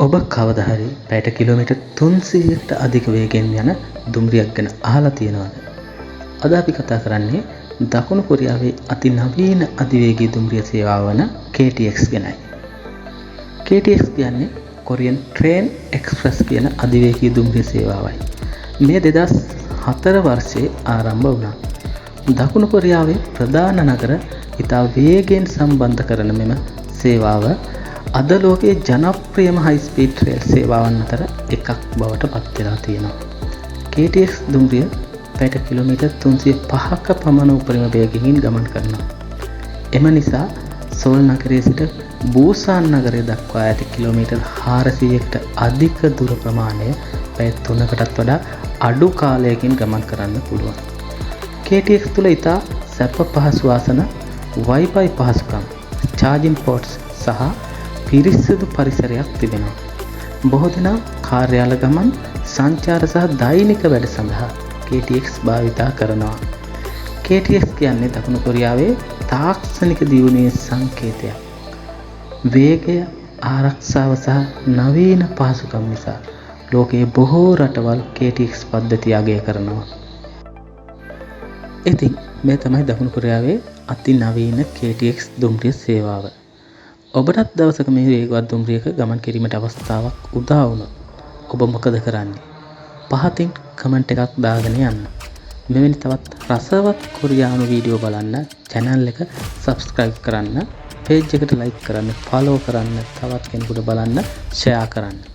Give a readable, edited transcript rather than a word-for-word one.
ඔබ කවදා හරි පැයට කිලෝමීටර් 300කට අධික වේගයෙන් යන දුම්රියක් ගැන අහලා තියෙනවද? අද අපි කතා කරන්නේ දකුණු කොරියාවේ අති නවීන අධිවේගී දුම්රිය සේවාව වන KTX ගැනයි. KTX කියන්නේ කොරියන් ට්‍රේන් එක්ස්ප්‍රස් කියන අධිවේගී දුම්රිය සේවාවයි. මෙය 2004 වර්ෂයේ ආරම්භ වුණා. දකුණු කොරියාවේ ප්‍රධාන නගර ඉතා වේගයෙන් සම්බන්ධ කරන මෙම සේවාව අද ලෝකයේ ජනප්‍රියම හයි ස්පීඩ් රේල් සේවාවන් අතර එකක් බවට පත් වෙලා තියෙනවා. KTX දුම්රිය පැයට කිලෝමීටර් 305ක පමණ උපරිම වේගයකින් ගමන් කරනවා. එම නිසා සෝල් නගරයේ සිට බූසාන් නගරය දක්වා ඇති කිලෝමීටර් 400කට අධික දුර ප්‍රමාණය පැය 3කටත් වඩා අඩු කාලයකින් ගමන් කරන්න පුළුවන්. KTX තුළ ඉතා සැප පහසු ආසන, Wi-Fi පහසුකම්, චාජින් පෝට්ස් සහ පිරිසිදු පරිසරයක් තිබෙනවා. බොහෝ දෙනා කාර්යාල ගමන්, සංචාර සහ දෛනික වැඩ සඳහා KTX භාවිතා කරනවා. KTX කියන්නේ දකුණු කොරියාවේ තාක්ෂණික දියුණුවේ සංකේතයක්. වේගය, ආරක්ෂාව සහ නවීන පහසුකම් නිසා ලෝකයේ බොහෝ රටවල් KTX පද්ධතිය අගය කරනවා. ඉතින් මේ තමයි දකුණු කොරියාවේ අති නවීන KTX දුම්රිය සේවාව. ඔබටත් දවසක මේ වේගවත් දුම්රියක ගමන් කිරීමට අවස්ථාවක් උදා වුණොත් ඔබ මොකද කරන්නේ? පහතින් කමෙන්ට් එකක් දාගෙන යන්න. මෙවැනි තවත් රසවත් කොරියානු වීඩියෝ බලන්න චැනල් එක සබ්ස්ක්‍රයිබ් කරන්න, පේජ් එකට ලයික් කරන්න, ෆලෝ කරන්න, තවත් කෙනෙකුට බලන්න ෂෙයා කරන්න.